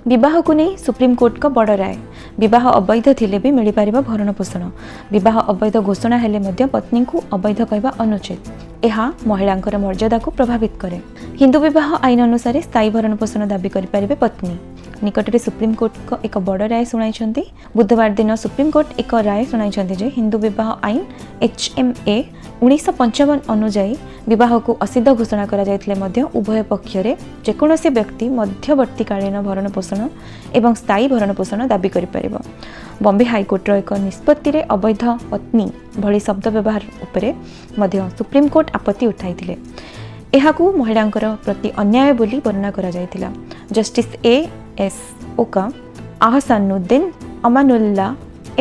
ବିବାହକୁ ନେଇ ସୁପ୍ରିମକୋର୍ଟଙ୍କ ବଡ଼ ରାୟ। ବିବାହ ଅବୈଧ ଥିଲେ ବି ମିଳିପାରିବ ଭରଣପୋଷଣ। ବିବାହ ଅବୈଧ ଘୋଷଣା ହେଲେ ମଧ୍ୟ ପତ୍ନୀଙ୍କୁ ଅବୈଧ କହିବା ଅନୁଚିତ। ଏହା ମହିଳାଙ୍କର ମର୍ଯ୍ୟାଦାକୁ ପ୍ରଭାବିତ କରେ। ହିନ୍ଦୁ ବିବାହ ଆଇନ ଅନୁସାରେ ସ୍ଥାୟୀ ଭରଣପୋଷଣ ଦାବି କରିପାରିବେ ପତ୍ନୀ। ନିକଟରେ ସୁପ୍ରିମକୋର୍ଟଙ୍କ ଏକ ବଡ଼ ରାୟ ଶୁଣାଇଛନ୍ତି। ବୁଧବାର ଦିନ ସୁପ୍ରିମକୋର୍ଟ ଏକ ରାୟ ଶୁଣାଇଛନ୍ତି ଯେ ହିନ୍ଦୁ ବିବାହ ଆଇନ, ଏଚ୍.ଏମ୍.ଏ., 1955 ଅନୁଯାୟୀ ବିବାହକୁ ଅସିଦ୍ଧ ଘୋଷଣା କରାଯାଇଥିଲେ ମଧ୍ୟ ଉଭୟ ପକ୍ଷରେ ଯେକୌଣସି ବ୍ୟକ୍ତି ମଧ୍ୟବର୍ତ୍ତୀକାଳୀନ ଭରଣପୋଷଣ ଏବଂ ସ୍ଥାୟୀ ଭରଣପୋଷଣ ଦାବି କରିପାରିବ। ବମ୍ବେ ହାଇକୋର୍ଟର ଏକ ନିଷ୍ପତ୍ତିରେ ଅବୈଧ ପତ୍ନୀ ଭଳି ଶବ୍ଦ ବ୍ୟବହାର ଉପରେ ମଧ୍ୟ ସୁପ୍ରିମକୋର୍ଟ ଆପତ୍ତି ଉଠାଇଥିଲେ। ଏହାକୁ ମହିଳାଙ୍କର ପ୍ରତି ଅନ୍ୟାୟ ବୋଲି ବର୍ଣ୍ଣନା କରାଯାଇଥିଲା। Justice A S Oka, Ahsanuddin Amanullah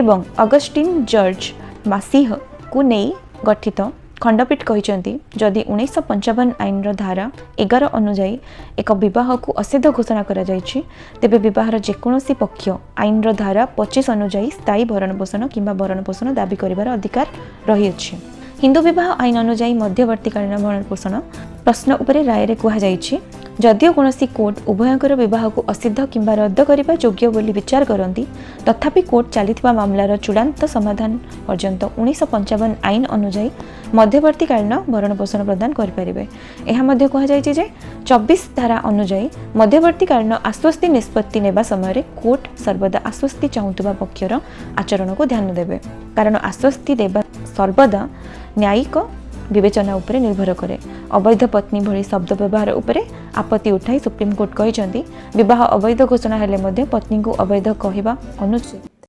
ଏବଂ ଅଗଷ୍ଟିନ ଜର୍ଜ ମାସିହକୁ ନେଇ ଗଠିତ ଖଣ୍ଡପୀଠ କହିଛନ୍ତି, ଯଦି 1955 ଆଇନର ଧାରା 11 ଅନୁଯାୟୀ ଏକ ବିବାହକୁ ଅସିଦ୍ଧ ଘୋଷଣା କରାଯାଇଛି, ତେବେ ବିବାହର ଯେକୌଣସି ପକ୍ଷ ଆଇନର ଧାରା 25 ଅନୁଯାୟୀ ସ୍ଥାୟୀ ଭରଣପୋଷଣ କିମ୍ବା ଭରଣପୋଷଣ ଦାବି କରିବାର ଅଧିକାର ରହିଅଛି। ହିନ୍ଦୁ ବିବାହ ଆଇନ ଅନୁଯାୟୀ ମଧ୍ୟବର୍ତ୍ତୀକାଳୀନ ଭରଣପୋଷଣ ପ୍ରଶ୍ନ ଉପରେ ରାୟରେ କୁହାଯାଇଛି, ଯଦିଓ କୌଣସି କୋର୍ଟ ଉଭୟଙ୍କର ବିବାହକୁ ଅସିଦ୍ଧ କିମ୍ବା ରଦ୍ଦ କରିବା ଯୋଗ୍ୟ ବୋଲି ବିଚାର କରନ୍ତି, ତଥାପି କୋର୍ଟ ଚାଲିଥିବା ମାମଲାର ଚୂଡ଼ାନ୍ତ ସମାଧାନ ପର୍ଯ୍ୟନ୍ତ 1955 ଆଇନ ଅନୁଯାୟୀ ମଧ୍ୟବର୍ତ୍ତୀକାଳୀନ ଭରଣପୋଷଣ ପ୍ରଦାନ କରିପାରିବେ। ଏହା ମଧ୍ୟ କୁହାଯାଇଛି ଯେ 24 ଧାରା ଅନୁଯାୟୀ ମଧ୍ୟବର୍ତ୍ତୀକାଳୀନ ଆଶ୍ୱସ୍ତି ନିଷ୍ପତ୍ତି ନେବା ସମୟରେ କୋର୍ଟ ସର୍ବଦା ଆଶ୍ୱସ୍ତି ଚାହୁଁଥିବା ପକ୍ଷର ଆଚରଣକୁ ଧ୍ୟାନ ଦେବେ, କାରଣ ଆଶ୍ୱସ୍ତି ଦେବା ସର୍ବଦା ନ୍ୟାୟିକ ବିବେଚନା ଉପରେ ନିର୍ଭର କରେ। ଅବୈଧ ପତ୍ନୀ ଭଳି ଶବ୍ଦ ବ୍ୟବହାର ଉପରେ ଆପତ୍ତି ଉଠାଇ ସୁପ୍ରିମକୋର୍ଟ କହିଛନ୍ତି, ବିବାହ ଅବୈଧ ଘୋଷଣା ହେଲେ ମଧ୍ୟ ପତ୍ନୀଙ୍କୁ ଅବୈଧ କହିବା ଅନୁଚିତ।